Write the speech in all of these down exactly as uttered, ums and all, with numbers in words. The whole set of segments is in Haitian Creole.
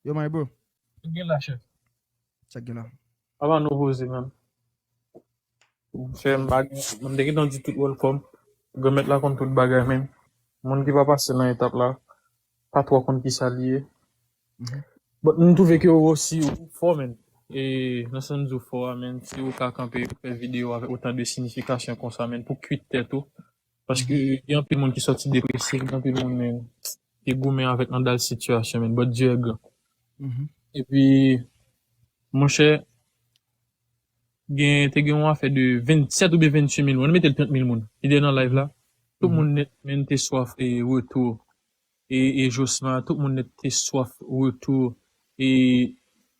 Yo, my bro. Gen la, chèf. Sa k gen la? Apa nou poze, man. Chè, m pa gen, m te gentan di tout welcome. Granmèt la konn tout bagay, men moun ki pa pase nan etap la, pa twò konn ki sa li ye. But m twouve ke ou osi, ou fò, men. E nan sans ou fò a, men, si ou ka kanpe, fè videyo avèk otan de sinifikasyon konsa, men, pou kwit tèt ou. Paske gen anpil moun ki sòti depresif, gen anpil moun, men, ki goumen avèk andal sitiyasyon, men. But Dieu est grand. Epi, monchè, gen, te gen yon afè de vennsèt oubyen venntuit mil moun. Ann mete l trant mil moun ki te nan live la. Tout moun nèt, men, te swaf e retou. E, e Josma, tout moun nèt te swaf retou. E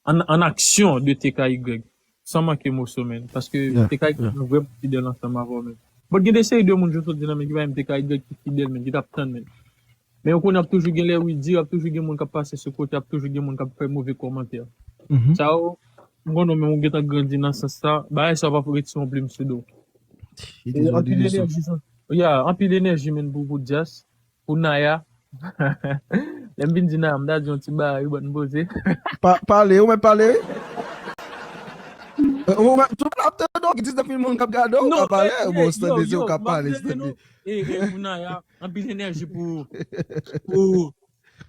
an, an aksyon de T K Y. San manke moso, men. Paske T K Y vrèman fidèl ansanm avè w, men. But gen de seri de moun, jan w di la, men, ki pa menm T K Y ki fidèl, men, ki t ap tann, men. Men ou konnen ap toujou gen lè wi di, ap toujou gen moun k ap pase sou kote, ap toujou gen moun k ap fè move kòmantè. Sa yo, m konnen menm ou gentan grandi nan sans sa, bagay sa yo p ap retire yon plim sou do w. Anpil enèji, ya, anpil enèji, men, pou, pou Djas, pou Naya. Lè m vin di Naya, m ta di yon ti bagay, wi, but m poze. Pale, ou mèt pale, wi. Ou mèt, tout la ap tande w, gen diznèf mil moun k ap gade w, ou ka pale, bon, Stanley, se ou k ap pale, Stanley. E, e, pou Naya, anpil enèji pou, pou,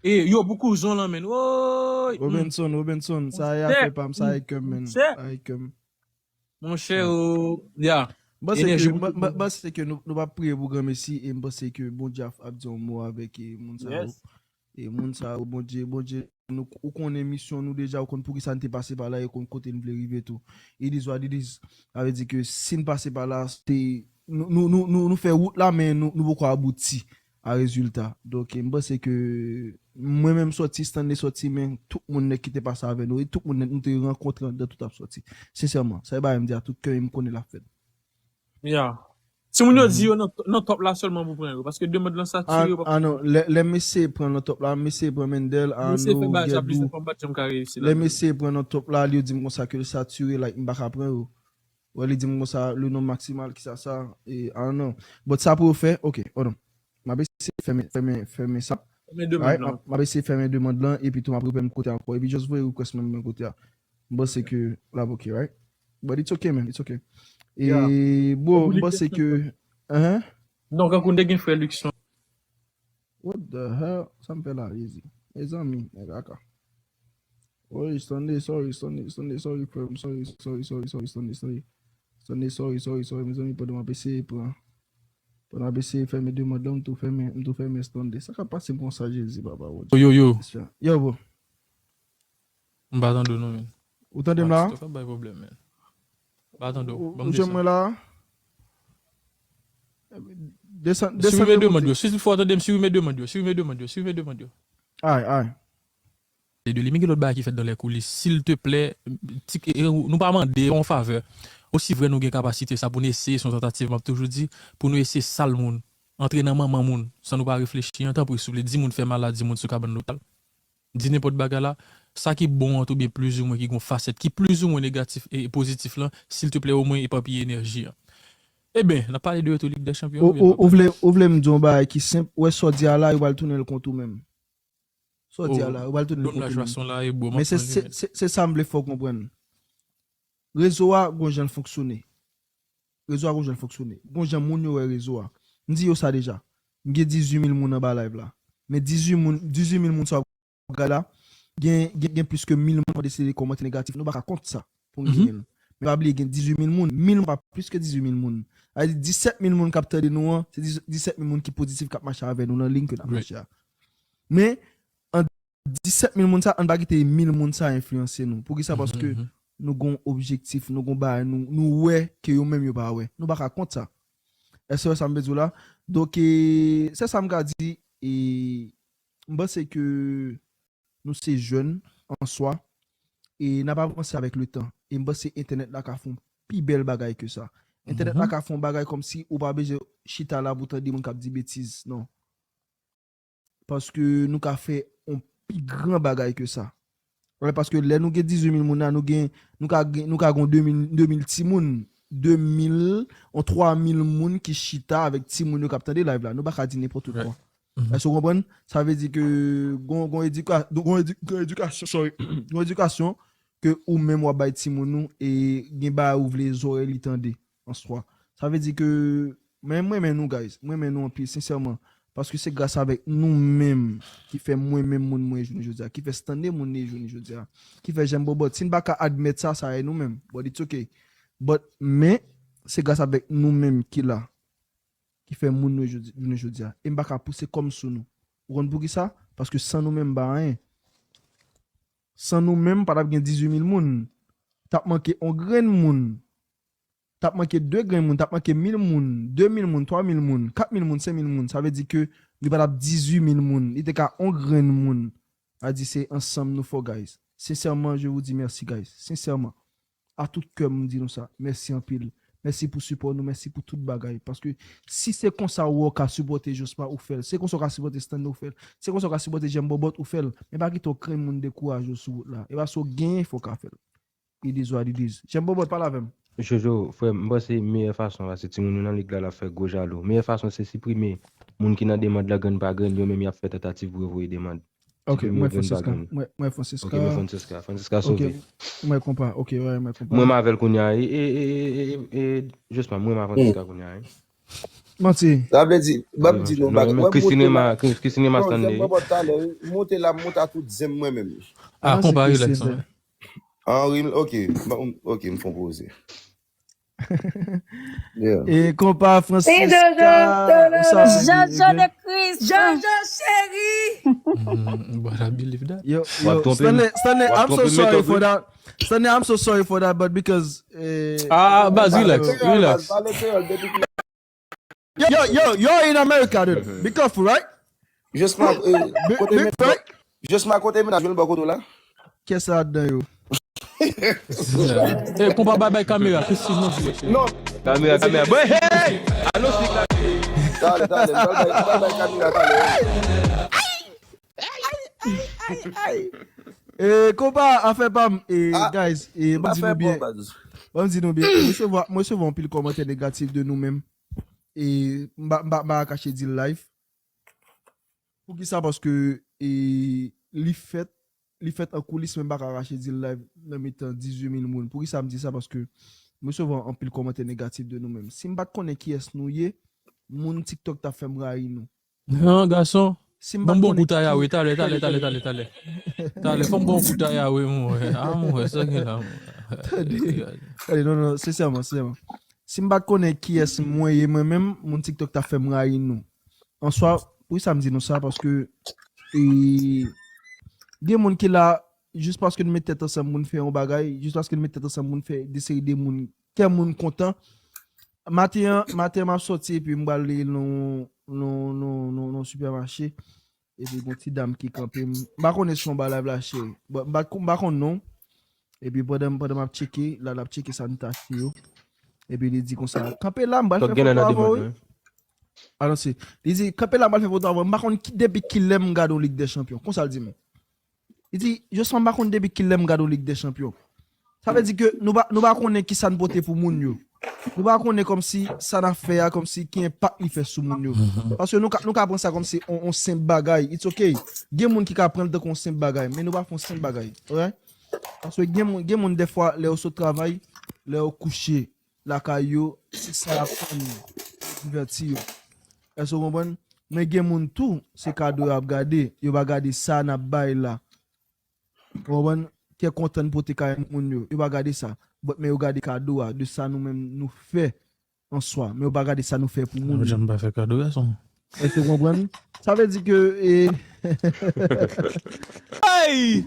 e, yo, pou kouzon lan, men. Woy! Robenson, Robenson, sa e afè pa m, sa e kè m, men. Sa e kè m. Monchè, o, ya. M panse ke, m, m, m panse ke nou, nou pa priye pou granmesi e m panse ke Bondye ap, ap di yon mo avèk e, moun sa yo. E moun sa yo, Bondye, Bondye, nou, ou konnen misyon nou deja, ou konn poukisa n te pase pa la e konn kote n vle rive tou. It is what it is. Sa vle di ke si n pase pa la, se, nou, nou, nou, nou, nou fè wout la, men nou, nou poko abouti a rezilta. Donk, m panse ke mwen menm sòti, Stanley sòti, men tout moun nèt ki te pase avè nou, e tout moun nèt nou te rankontre anndan tout ap sòti. Sensèman, sa e bagay m di a tout kè e m konnen l ap fèt. Ya. Timoun yo di yo nan, nan top la sèlman pou pran yo, paske demann lan satire. Ah non, lè, lè m eseye pran nan top la, m eseye pran Mendel, Arnaud, Gedou. Lè m eseye pran nan top la, li yo di m konsa ke l satire, like, m pa ka pran yo. Wè, li di m konsa, le nombre maximal, kisa sa, e, ah non. But sa pou yo fè, ok, hold on. M ap eseye fèmen, fèmen, fèmen sa. M ap eseye fèmen demann lan, epi tou m ap repran m kote a ankò. Epi just voye request mwen menm kote a. M panse ke l ap ok, right? But it's ok, man, it's ok. E, bro, m panse ke, hein? Non, kankou n te gen frè Luckson. What the hell? Sa m fè la, Jezi. Mezanmi, nèg aka. Oi, Stanley, sorry, Stanley, Stanley, sorry, frè m, sorry, sorry, sorry, sorry, Stanley, sorry. Stanley, sorry, sorry, sorry, mezanmi, pandan m ap eseye pran, pandan m ap eseye fèmen demann lan, m tou fèmen, m tou fèmen Stanley. Sa k ap pase m konsa, Jezi, papa, Bondye. Yo, yo, yo. Yo, bro. M pa tande w non, men. Ou tande m la? Ou bay pwoblèm, men. M pa tande w. Ou jwenn mwen la? Desann, desann demann yo. Si fò tande m, siprime demann yo, siprime demann yo, siprime demann yo. Ay, ay. E de li, men gen lòt bagay ki fèt dan lè koulis. Silteplè, ti, nou pa mande yon favè. Osi vrè nou gen kapasite sa pou nou eseye, se yon tantativ, m ap toujou di, pou nou eseye sal moun, antre nan manman moun, san nou pa reflechi an, tanpri, souple, di moun fè maladi moun sou kabann lopital. Di nenpòt bagay la, sa ki bon an tou byen plizoumwen ki gon fasèt ki plizoumwen negatif e pozitif lan, silteplè omwen epapiye enèji an. Eben, n ap pale de retou Lig dè Chanpyon. Ou vle, ou vle m di yon bagay ki senp, ou wè sa w di a la, yo pral tounen l kont ou menm. Sa w di a la, yo pral tounen l kont ou menm. Men se, se, se sa m vle fè w konprann. Rezo a gon jan l fonksyone. Rezo a gon jan l fonksyone. Gon jan moun yo wè rezo a. M di yo sa deja. M gen dizuit mil moun anba live la. Men dizuit moun, dizuit mil moun sa w ap gade la, gen, gen, gen plis ke mil moun k ap eseye kòmante negatif. Nou pa ka kont sa pou n genyen l. Men pa bliye gen dizuit mil moun. Mil moun pa plis ke dizuit mil moun. Sa vle di disèt mil moun k ap tande nou an, se dis, disèt mil moun ki pozitif k ap mache avè nou nan liy ke n ap mache a. Men, an disèt mil moun sa, ann pa kite mil moun sa enfliyanse nou. Poukisa? Paske nou gon objektif, nou gon bagay, nou, nou wè ke yo menm yo pa wè. Nou pa ka kont sa. Èske w wè sa m vle di w la? Donk, e, se sa m ka di, e, m panse ke nou se jèn an swa, e n ap avanse avèk le tan. E m panse entènèt la ka fè yon pi bèl bagay ke sa. Entènèt la ka fè yon bagay kòmsi ou pa bezwen chita la pou tande moun k ap di betiz, non. Paske nou ka fè yon pi gran bagay ke sa. Wè, paske lè nou gen dizuit mil moun la, nou gen, nou ka gen, nou ka gen de mil, de mil timoun, de mil, yon twa mil moun ki chita avèk timoun yo k ap tande live la. Nou pa ka di nenpòt kwa. Èske w konprann? Sa vle di ke gon, gon edika-, gon edi-, gon edikasyon, sorry, gon edikasyon ke ou menm w ap bay timoun ou e gen bagay ou vle zòrèy li tande an swa. Sa vle di ke, men mwen renmen nou, guys. Mwen renmen nou anpil, sensèman. Paske se gras avèk nou menm ki fè mwen menm moun mwen ye jounen jodi a, ki fè Stanley moun li ye jounen jodi a, ki fè Jèm Bòbòt. Si n pa ka admèt sa, sa e nou menm. But it's okay. But, men, se gras avèk nou menm ki la, ki fè moun nou ye jodi, jounen jodi a. E m pa ka pouse kò m sou nou. Ou konn poukisa? Paske san nou menm, m pa anyen. San nou menm, pa t ap gen dizuit mil moun. T ap manke on grenn moun. T ap manke de grenn moun, t ap manke mil moun, de mil moun, twa mil moun, kat mil moun, senk mil moun. Sa vle di ke li pa t ap dizuit mil moun. Li te ka on grenn moun. A di se ansanm nou fò, guys. Sensèman, je vous dis merci, guys. Sensèman. A tout kè m di nou sa. Mèsi anpil. Mèsi pou sipò nou, mèsi pou tout bagay. Paske si se konsa ou wè w ka sipòte Josma, ou fè l. Se konsa w ka sipòte Stanley, ou fè l. Se konsa w ka sipòte Jèm Bòbòt, ou fè l. Men pa kite yon grenn moun dekouraje w sou wout la. E pa sa w genyen fè w ka fè l. It is what it is. Jèm Bòbòt, pale avè m. Jojo, frè m, m panse meyè fason, paske timoun yo nan lig la, l ap fè gwo jalou. Meyè fason se siprime moun ki nan demand la grenn pa grenn, yo menm y ap fè tantativ pou yo voye demand. Ok, mwen Francisca. Mwen, mwen Francisca. Ok, mwen Francisca. Francisca sove. Mwen konpa. Ok, wè, mwen konpa. Mwen m avè l kounye a, e, e, e, e, e, e, Josma, mwen m a Francisca kounye a, e. Manti. Sa vle di, m ap di nou bagay. Mwen Christine Rema, Christine Rema Stanley. Jèm Bòbòt talè, wi. M monte la, m monte a tout zen m mwen menm. Ah, konpa, relax, hein. Henry, ok, m- ok, m fè yon poze. Yeah. E konpa Francisca, Jojo, what's up, baby? Jojo de Christ. Jojo cheri. Mm, but I believe that. Yo, yo, Stanley, Stanley, I'm so sorry for that. Stanley, I'm so sorry for that, but because, eh, Ah, baz, relax, relax. Yo, yo, you're in America, dude. Be careful, right? Josma, eh, Be- kote be- men- right? Josma, kote mennaj ou, l bò kote w la? Kiyès sa ladan yo? Eh, konpa, bay, bay kamera, Christine, non, silvouplè. Non. Kamera, kamera. Bon, hey! Anons li la. Talè, talè, m pral bay, m pral bay kamera talè. Ay, ay, ay, ay. Eh, konpa, afè pa m, eh, guys, eh, m di nou byen. Bon, m di nou byen. M resevwa, m resevwa anpil kòmantè negatif de nou menm. E m pa, m pa, m pa kache di l live. Poukisa? Paske, e, li fèt, li fèt an koulis, men m pa ka kache di l live nan mitan dizuit mil moun. Poukisa m di sa? Paske m resevwa anpil kòmantè negatif de nou menm. Si m pa t konnen kiyès nou ye, moun TikTok t ap fè m rayi nou. Non, gason. Si m pa t konnen ki... Ban m bon kout a Yahweh, talè, talè, talè, talè, talè. Talè, fò m bon kout a Yahweh, mwen. Ah, mwen, sa gen la, mwen. Tande, tande, non, non, sensèman, sensèman. Si m pa t konnen kiyès mwen ye, mwen menm, moun TikTok t ap fè m rayi nou. An swa, poukisa m di nou sa? Paske, e, gen moun ki la, jis paske n met tèt ansanm pou n fè yon bagay, jis paske n met tèt ansanm pou n fè de seri de moun, kè moun kontan. Maten an, maten an, m ap sòti epi m pral nan, nan, nan, nan, nan sipèmache. Epi gon ti dam ki kanpe m. M pa konnen si w anba live la, cheri. Bon, m pa, m pa konn non. Epi pandan, pandan m ap tcheke, la, l ap tcheke sa n t achte yo. Epi li di konsa, "Kanpe la, m pral fè foto avè w, wi." Anonse. Li di, "Kanpe la, m pral fè foto avè w." M pa konn ki, depi kilè m gade yon Lig dè Chanpyon. Konsa l di m. Li di, "Josman, m pa konn depi kilè m gade yon Lig dè Chanpyon." Sa vle di ke nou pa, nou pa konnen ki sa n pote pou moun yo. Nou pa konnen kòmsi sa n ap fè a, kòmsi ki enpak li fè sou moun yo. Paske nou ka, nou ka pran sa kòmsi on, on senp bagay. It's ok. Gen moun ki ka pran l tankou on senp bagay, men nou pa fè on senp bagay. Alright? Paske gen moun, gen moun dèfwa, lè yo sot travay, lè yo kouche lakay yo, se sa y ap tann pou divèti yo. Èske w konprann? Men gen moun tou, se kado y ap gade. Yo pa gade sa n ap bay la. Ou konprann? Kè kontan n pote kay moun yo. Yo pa gade sa. But, men yo gade kado a, de sa nou menm nou fè an swa. Men yo pa gade sa nou fè pou moun yo. Janm pa fè kado, gason. Èske w konprann? Sa vle di ke, e, Ay!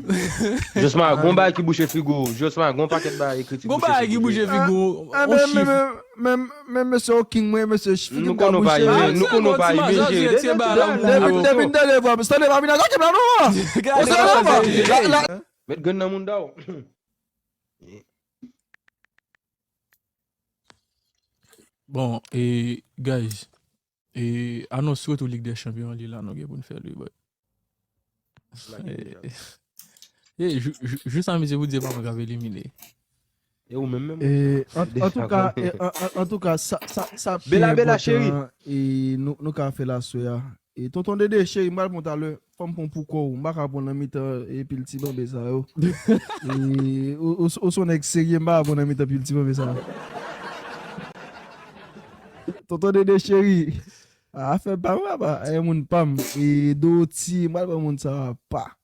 Josma, gon bagay ki bouche figo. Josma, gon pakèt bagay ekri ki bouche figo. Gon bagay ki bouche figo. Ah, on men, chif. Men, men, men, men mesye o king, mwen, mesye chif ki m ka bouche. Nou konnen w pa imen, nou konnen w pa imen, cheri. Depi, depi m tande vwa m, tande pa vin atake m la, non. Gade, gade. Met grenn nan mouda w. Bon, e, guys, e, anons retou Lig dè Chanpyon an, li la, nou gen pou n fè l, wi, boy. E, e, jou, jou, jou sa, misye pou di e pa mwen k ap elimine. E ou menm, menm? E, an, antouka, e, an, an, antouka, sa, sa, sa pi enpòtan, e, nou, nou ka fè l aswè a, E tonton Dede, cheri, m pral pran talè. Fò m pran pou kò w. M pa ka pran nan mitan e pil ti banbe sa yo. E, ou, ou, ou se yon nèg serye, m pa ka pran nan mitan pil ti banbe sa yo. Tonton Dede, cheri. A, afè pa m, papa. E moun pa m. E Doti, m pral pran moun sa, papa.